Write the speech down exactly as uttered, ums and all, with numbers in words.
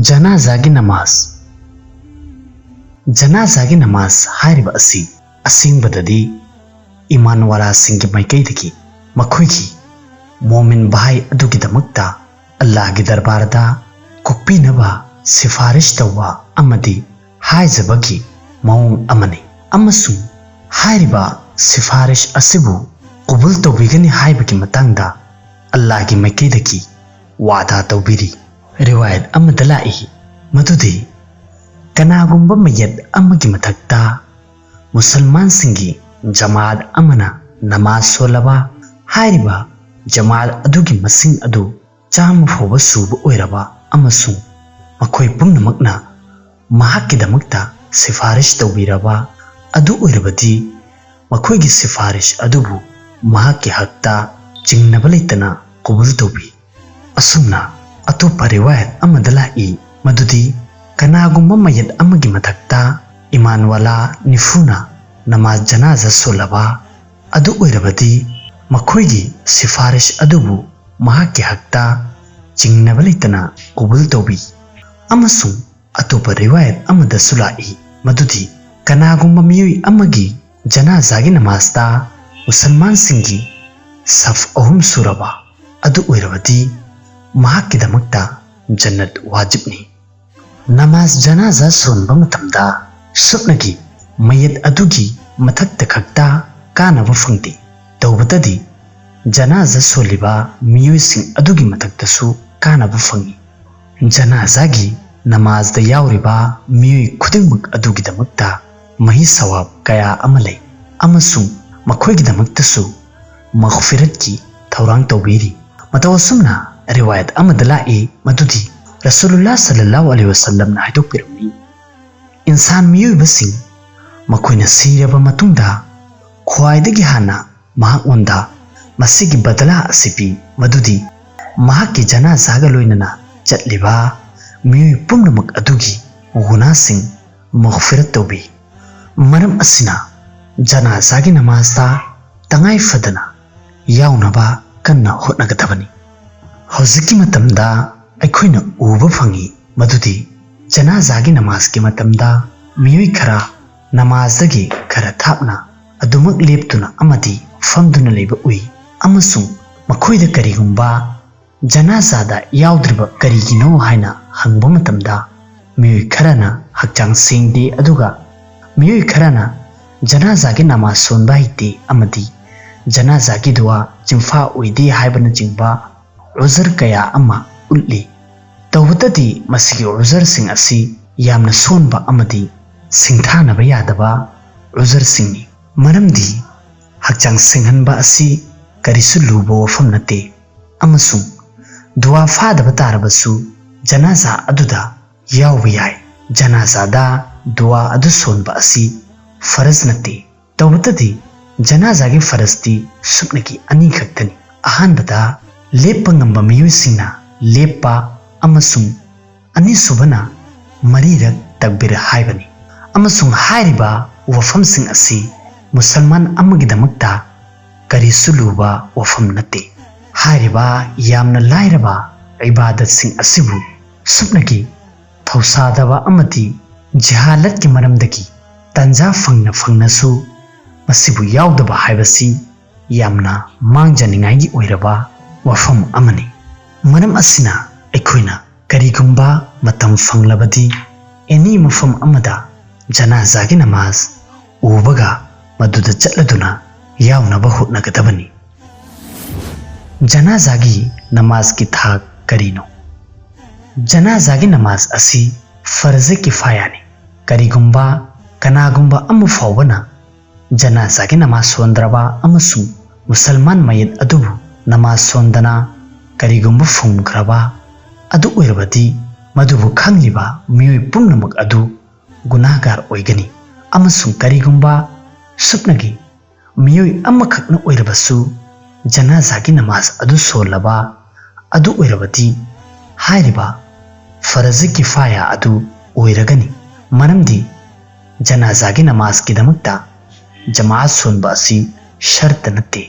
ꯖꯅꯥꯖꯥꯒꯤ ꯅꯃꯥꯖ꯫ ꯖꯅꯥꯖꯥꯒꯤ ꯅꯃꯥꯖ ꯍꯥꯏꯔꯤꯕ ꯑꯁꯤ ꯑꯁꯦꯡꯕꯗꯗꯤ ꯏꯃꯥꯟꯋꯥꯂꯥꯁꯤꯡꯒꯤ ꯃꯥꯏꯀꯩꯗꯒꯤ ꯃꯈꯣꯏꯒꯤ ꯃꯣꯃꯤꯟ ꯚꯥꯏ ꯑꯗꯨꯒꯤꯗꯃꯛꯇ ꯑꯜꯂꯥꯍꯒꯤ ꯗꯔꯕꯥꯔꯗ ꯀꯣꯛꯄꯤꯅꯕ ꯁꯤꯐꯥꯔꯤꯁ ꯇꯧꯕ ꯑꯃꯗꯤ ꯍꯥꯏꯖꯕꯒꯤ ꯃꯑꯣꯡ ꯑꯃꯅꯤ, ꯑꯃꯁꯨꯡ ꯍꯥꯏꯔꯤꯕ ꯁꯤꯐꯥꯔꯤꯁ ꯑꯁꯤꯕꯨ ꯀꯕꯨꯜ ꯇꯧꯕꯤꯒꯅꯤ ꯍꯥꯏꯕꯒꯤ ꯃꯇꯥꯡꯗ ꯑꯜꯂꯥꯍꯒꯤ ꯃꯥꯏꯀꯩꯗꯒꯤ ꯋꯥꯗꯥ ꯇꯧꯕꯤꯔꯤ꯫ ꯔꯤꯋꯥꯌꯠ ꯑꯃꯗ ꯂꯥꯛꯏ ꯃꯗꯨꯗꯤ ꯀꯅꯥꯒꯨꯝꯕ ꯃꯌꯦꯠ ꯑꯃꯒꯤ ꯃꯊꯛꯇ ꯃꯨꯁꯜꯃꯥꯟꯁꯤꯡꯒꯤ ꯖꯃꯥꯠ ꯑꯃꯅ ꯅꯃꯥꯖ ꯁꯣꯜꯂꯕ, ꯍꯥꯏꯔꯤꯕ ꯖꯃꯥꯠ ꯑꯗꯨꯒꯤ ꯃꯁꯤꯡ ꯑꯗꯨ ꯆꯥꯝꯃ ꯐꯥꯎꯕ ꯁꯨꯕ ꯑꯣꯏꯔꯕ ꯑꯃꯁꯨꯡ ꯃꯈꯣꯏ ꯄꯨꯝꯅꯃꯛꯅ ꯃꯍꯥꯛꯀꯤꯗꯃꯛꯇ ꯁꯤꯐꯥꯔꯤꯁ ꯇꯧꯕꯤꯔꯕ ꯑꯗꯨ ꯑꯣꯏꯔꯕꯗꯤ, ꯃꯈꯣꯏꯒꯤ ꯁꯤꯐꯥꯔꯤꯁ ꯑꯗꯨꯕꯨ ꯃꯍꯥꯛꯀꯤ ꯍꯛꯇ ꯆꯤꯡꯅꯕ ꯂꯩꯇꯅ ꯀꯕꯨꯜ ꯇꯧꯕꯤ꯫ ꯑꯁꯨꯝꯅ ꯑꯇꯣꯞꯄ ꯔꯤꯋꯥꯌꯠ ꯑꯃꯗ ꯂꯥꯛꯏ ꯃꯗꯨꯗꯤ ꯀꯅꯥꯒꯨꯝꯕ ꯃꯌꯦꯠ ꯑꯃꯒꯤ ꯃꯊꯛꯇ ꯏꯃꯥꯟꯋꯥꯂꯥ ꯅꯤꯐꯨꯅ ꯅꯃꯥꯖ ꯖꯅꯥꯖꯥ ꯁꯣꯜꯂꯕ ꯑꯗꯨ ꯑꯣꯏꯔꯕꯗꯤ, ꯃꯈꯣꯏꯒꯤ ꯁꯤꯐꯥꯔꯤꯁ ꯑꯗꯨꯕꯨ ꯃꯍꯥꯛꯀꯤ ꯍꯛꯇ ꯆꯤꯡꯅꯕ ꯂꯩꯇꯅ ꯀꯕꯨꯜ ꯇꯧꯕꯤ꯫ ꯑꯃꯁꯨꯡ ꯑꯇꯣꯞꯄ ꯔꯤꯋꯥꯌꯠ ꯑꯃꯗꯁꯨ ꯂꯥꯛꯏ ꯃꯗꯨꯗꯤ ꯀꯅꯥꯒꯨꯝꯕ ꯃꯤꯑꯣꯏ ꯑꯃꯒꯤ ꯖꯅꯥꯖꯥꯒꯤ ꯅꯃꯥꯖꯇ ꯃꯨꯁꯜꯃꯥꯟꯁꯤꯡꯒꯤ ꯁꯐ ꯑꯍꯨꯝ ꯁꯨꯔꯕ ꯑꯗꯨ ꯑꯣꯏꯔꯕꯗꯤ, ꯃꯍꯥꯛꯀꯤꯗꯃꯛꯇ ꯖꯟꯅꯠ ꯋꯥꯖꯤꯕꯅꯤ꯫ ꯅꯃꯥꯖ ꯖꯅꯥꯖꯥ ꯁꯣꯟꯕ ꯃꯇꯝꯗ ꯁꯨꯞꯅꯒꯤ ꯃꯌꯦꯠ ꯑꯗꯨꯒꯤ ꯃꯊꯛꯇ ꯈꯛꯇ ꯀꯥꯅꯕ ꯐꯪꯗꯦ, ꯇꯧꯕꯇꯗꯤ ꯖꯅꯥꯖꯥ ꯁꯣꯜꯂꯤꯕ ꯃꯤꯑꯣꯏꯁꯤꯡ ꯑꯗꯨꯒꯤ ꯃꯊꯛꯇꯁꯨ ꯀꯥꯅꯕ ꯐꯪꯏ꯫ ꯖꯅꯥꯖꯥꯒꯤ ꯅꯃꯥꯖꯗ ꯌꯥꯎꯔꯤꯕ ꯃꯤꯑꯣꯏ ꯈꯨꯗꯤꯡꯃꯛ ꯑꯗꯨꯒꯤꯗꯃꯛꯇ ꯃꯍꯩ ꯁꯋꯥꯕ ꯀꯌꯥ ꯑꯃ ꯂꯩ ꯑꯃꯁꯨꯡ ꯃꯈꯣꯏꯒꯤꯗꯃꯛꯇꯁꯨ ꯃꯒꯐꯤꯔꯠꯀꯤ ꯊꯧꯔꯥꯡ ꯇꯧꯕꯤꯔꯤ꯫ ꯃꯇꯧ ꯑꯁꯨꯝꯅ ꯔꯤꯋꯥꯌꯠ ꯑꯃꯗ ꯂꯥꯛꯏ ꯃꯗꯨꯗꯤ ꯔꯁꯨꯂꯨꯜꯂꯥꯍ ꯁꯜꯂꯜꯂꯥꯍꯨ ꯑꯂꯩꯍꯤ ꯋꯁꯜꯂꯝꯅ ꯍꯥꯏꯗꯣꯛꯄꯤꯔꯝꯃꯤ, ꯏꯟꯁꯥꯟ ꯃꯤꯑꯣꯏꯕꯁꯤꯡ ꯃꯈꯣꯏꯅ ꯁꯤꯔꯕ ꯃꯇꯨꯡꯗ ꯈ꯭ꯋꯥꯏꯗꯒꯤ ꯍꯥꯟꯅ ꯃꯍꯥꯛꯉꯣꯟꯗ ꯃꯁꯤꯒꯤ ꯕꯗꯂꯥ ꯑꯁꯤ ꯄꯤ, ꯃꯗꯨꯗꯤ ꯃꯍꯥꯛꯀꯤ ꯖꯅꯥꯖꯥꯒ ꯂꯣꯏꯅꯅ ꯆꯠꯂꯤꯕ ꯃꯤꯑꯣꯏ ꯄꯨꯝꯅꯃꯛ ꯑꯗꯨꯒꯤ ꯒꯨꯅꯥꯁꯤꯡ ꯃꯒꯐꯤꯔꯠ ꯇꯧꯕꯤ꯫ ꯃꯔꯝ ꯑꯁꯤꯅ ꯖꯅꯥꯖꯥꯒꯤ ꯅꯃꯥꯖꯇ ꯇꯉꯥꯏ ꯐꯗꯅ ꯌꯥꯎꯅꯕ ꯀꯟꯅ ꯍꯣꯠꯅꯒꯗꯕꯅꯤ꯫ ꯍꯧꯖꯤꯛꯀꯤ ꯃꯇꯝꯗ ꯑꯩꯈꯣꯏꯅ ꯎꯕ ꯐꯪꯏ ꯃꯗꯨꯗꯤ ꯖꯅꯥꯖꯥꯒꯤ ꯅꯃꯥꯖꯀꯤ ꯃꯇꯝꯗ ꯃꯤꯑꯣꯏ ꯈꯔ ꯅꯃꯥꯖꯗꯒꯤ ꯈꯔ ꯊꯥꯞꯅ ꯑꯗꯨꯃꯛ ꯂꯦꯞꯇꯨꯅ ꯑꯃꯗꯤ ꯐꯝꯗꯨꯅ ꯂꯩꯕ ꯎꯏ, ꯑꯃꯁꯨꯡ ꯃꯈꯣꯏꯗ ꯀꯔꯤꯒꯨꯝꯕ ꯖꯅꯥꯖꯥꯗ ꯌꯥꯎꯗ꯭ꯔꯤꯕ ꯀꯔꯤꯒꯤꯅꯣ ꯍꯥꯏꯅ ꯍꯪꯕ ꯃꯇꯝꯗ, ꯃꯤꯑꯣꯏ ꯈꯔꯅ ꯍꯛꯆꯥꯡ ꯁꯦꯡꯗꯦ, ꯑꯗꯨꯒ ꯃꯤꯑꯣꯏ ꯈꯔꯅ ꯖꯅꯥꯖꯥꯒꯤ ꯅꯃꯥꯖ ꯁꯣꯟꯕ ꯍꯩꯇꯦ ꯑꯃꯗꯤ ꯖꯅꯥꯖꯥꯒꯤ ꯗꯨꯋꯥ ꯆꯤꯟꯐꯥ ꯑꯣꯏꯗꯦ ꯍꯥꯏꯕꯅꯆꯤꯡꯕ ꯎꯖꯔ ꯀꯌꯥ ꯑꯃ ꯎꯠꯂꯤ꯫ ꯇꯧꯕꯇꯗꯤ ꯃꯁꯤꯒꯤ ꯎꯖꯔꯁꯤꯡ ꯑꯁꯤ ꯌꯥꯝꯅ ꯁꯣꯟꯕ ꯑꯃꯗꯤ ꯁꯤꯡꯊꯥꯅꯕ ꯌꯥꯗꯕ ꯎꯖꯔꯁꯤꯡꯅꯤ, ꯃꯔꯝꯗꯤ ꯍꯛꯆꯥꯡ ꯁꯦꯡꯍꯟꯕ ꯑꯁꯤ ꯀꯔꯤꯁꯨ ꯂꯨꯕ ꯋꯥꯐꯝ ꯅꯠꯇꯦ, ꯑꯃꯁꯨꯡ ꯗꯨꯋꯥ ꯐꯥꯗꯕ ꯇꯥꯔꯕꯁꯨ ꯖꯅꯥꯖꯥ ꯑꯗꯨꯗ ꯌꯥꯎꯕ ꯌꯥꯏ꯫ ꯖꯅꯥꯖꯥꯗ ꯗꯨꯋꯥ ꯑꯗꯨ ꯁꯣꯟꯕ ꯑꯁꯤ ꯐꯔꯖ ꯅꯠꯇꯦ꯫ ꯇꯧꯕꯇꯗꯤ ꯖꯅꯥꯖꯥꯒꯤ ꯐꯔꯖꯇꯤ ꯁꯨꯞꯅꯒꯤ ꯑꯅꯤ ꯈꯛꯇꯅꯤ꯫ ꯑꯍꯥꯟꯕꯗ, ꯂꯦꯞꯄ ꯉꯝꯕ ꯃꯤꯑꯣꯏꯁꯤꯡꯅ ꯂꯦꯞꯄ ꯑꯃꯁꯨꯡ ꯑꯅꯤꯁꯨꯕꯅ ꯃꯔꯤꯔꯛ ꯇꯛꯕꯤꯔ ꯍꯥꯏꯕꯅꯤ꯫ ꯑꯃꯁꯨꯡ ꯍꯥꯏꯔꯤꯕ ꯋꯥꯐꯝꯁꯤꯡ ꯑꯁꯤ ꯃꯨꯁꯜꯃꯥꯟ ꯑꯃꯒꯤꯗꯃꯛꯇ ꯀꯔꯤꯁꯨ ꯂꯨꯕ ꯋꯥꯐꯝ ꯅꯠꯇꯦ꯫ ꯍꯥꯏꯔꯤꯕ ꯌꯥꯝꯅ ꯂꯥꯏꯔꯕ ꯏꯕꯥꯗꯠꯁꯤꯡ ꯑꯁꯤꯕꯨ ꯁꯨꯞꯅꯒꯤ ꯊꯧꯁꯥꯗꯕ ꯑꯃꯗꯤ ꯖꯍꯥꯂꯠꯀꯤ ꯃꯔꯝꯗꯒꯤ ꯇꯥꯟꯖꯥ ꯐꯪꯅ ꯐꯪꯅꯁꯨ ꯃꯁꯤꯕꯨ ꯌꯥꯎꯗꯕ ꯍꯥꯏꯕꯁꯤ ꯌꯥꯝꯅ ꯃꯥꯡꯖꯅꯤꯡꯉꯥꯏꯒꯤ ꯑꯣꯏꯔꯕ ꯋꯥꯐꯝ ꯑꯃꯅꯤ꯫ ꯃꯔꯝ ꯑꯁꯤꯅ ꯑꯩꯈꯣꯏꯅ ꯀꯔꯤꯒꯨꯝꯕ ꯃꯇꯝ ꯐꯪꯂꯕꯗꯤ ꯑꯦꯅꯤ ꯃꯐꯝ ꯑꯃꯗ ꯖꯅꯥꯖꯥꯒꯤ ꯅꯃꯥꯖ ꯎꯕꯒ ꯃꯗꯨꯗ ꯆꯠꯂꯗꯨꯅ ꯌꯥꯎꯅꯕ ꯍꯣꯠꯅꯒꯗꯕꯅꯤ꯫ ꯖꯅꯥꯖꯥꯒꯤ ꯅꯃꯥꯖꯀꯤ ꯊꯥꯛ ꯀꯔꯤꯅꯣ? ꯖꯅꯥꯖꯥꯒꯤ ꯅꯃꯥꯖ ꯑꯁꯤ ꯐꯔꯖ ꯀꯤꯐꯥꯌꯥꯅꯤ꯫ ꯀꯔꯤꯒꯨꯝꯕ ꯀꯅꯥꯒꯨꯝꯕ ꯑꯃ ꯐꯥꯎꯕꯅ ꯖꯅꯥꯖꯥꯒꯤ ꯅꯃꯥꯖ ꯁꯣꯟꯗ꯭ꯔꯕ ꯑꯃꯁꯨꯡ ꯃꯨꯁꯜꯃꯥꯟ ꯃꯌꯦꯛ ꯑꯗꯨꯕꯨ ꯅꯃꯥꯖ ꯁꯣꯟꯗꯅ ꯀꯔꯤꯒꯨꯝꯕ ꯐꯨꯝꯈ꯭ꯔꯕ ꯑꯗꯨ ꯑꯣꯏꯔꯕꯗꯤ, ꯃꯗꯨꯕꯨ ꯈꯪꯂꯤꯕ ꯃꯤꯑꯣꯏ ꯄꯨꯝꯅꯃꯛ ꯑꯗꯨ ꯒꯨꯅꯥꯍꯒꯥꯔ ꯑꯣꯏꯒꯅꯤ꯫ ꯑꯃꯁꯨꯡ ꯀꯔꯤꯒꯨꯝꯕ ꯁꯨꯞꯅꯒꯤ ꯃꯤꯑꯣꯏ ꯑꯃꯈꯛꯅ ꯑꯣꯏꯔꯕꯁꯨ ꯖꯅꯥꯖꯥꯒꯤ ꯅꯃꯥꯖ ꯑꯗꯨ ꯁꯣꯜꯂꯕ ꯑꯗꯨ ꯑꯣꯏꯔꯕꯗꯤ, ꯍꯥꯏꯔꯤꯕ ꯐꯔꯖ ꯀꯤꯐꯥꯌꯥ ꯑꯗꯨ ꯑꯣꯏꯔꯒꯅꯤ, ꯃꯔꯝꯗꯤ ꯖꯅꯥꯖꯥꯒꯤ ꯅꯃꯥꯖꯀꯤꯗꯃꯛꯇ ꯖꯃꯥꯑꯠ ꯁꯣꯟꯕ ꯑꯁꯤ ꯁꯔꯇ ꯅꯠꯇꯦ꯫